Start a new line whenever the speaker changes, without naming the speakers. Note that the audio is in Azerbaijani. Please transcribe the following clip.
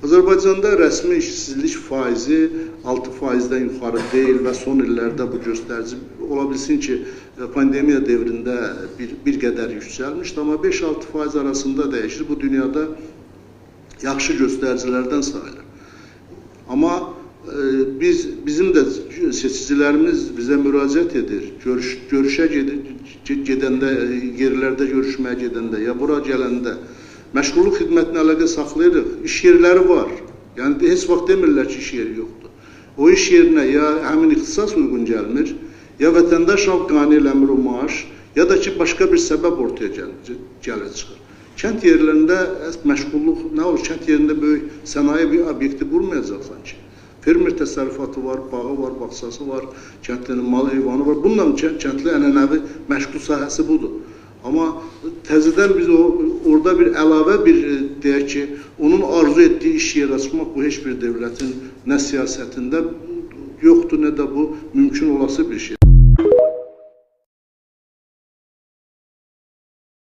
Azərbaycanda rəsmi işsizlik faizi 6%-dən yuxarı deyil və son illərdə bu göstərici ola bilsin ki, pandemiya dövründə bir qədər yüksəlmişdi, amma 5-6% arasında dəyişir. Bu dünyada yaxşı göstəricilərdən sayılır. Amma bizim də seçicilərimiz bizə müraciət edir, görüşə gedəndə, yerlərdə görüşməyə gedəndə, ya bura gələndə məşğulluq xidmətinə əlaqə saxlayırıq, iş yerləri var. Yəni, heç vaxt demirlər ki, iş yeri yoxdur. O iş yerinə ya həmin ixtisas uyğun gəlmir, ya vətəndaş qane eləmir o maaş, ya da ki, başqa bir səbəb ortaya gəlir çıxır. Kənd yerlərində məşğulluq nə olur? Kənd yerində böyük sənaye bir obyekti qurmayacaqsan ki. Fermer təsərrüfatı var, bağı var, bağçası var, kəndlinin malı, heyvanı var. Bununla kəndli ənənəvi məşğul sahəsi budur. Amma təzədən biz orada bir əlavə bir, deyək ki, onun arzu etdiyi iş yeri açmaq bu heç bir dövlətin nə siyasətində yoxdur, nə də bu mümkün olası bir şey.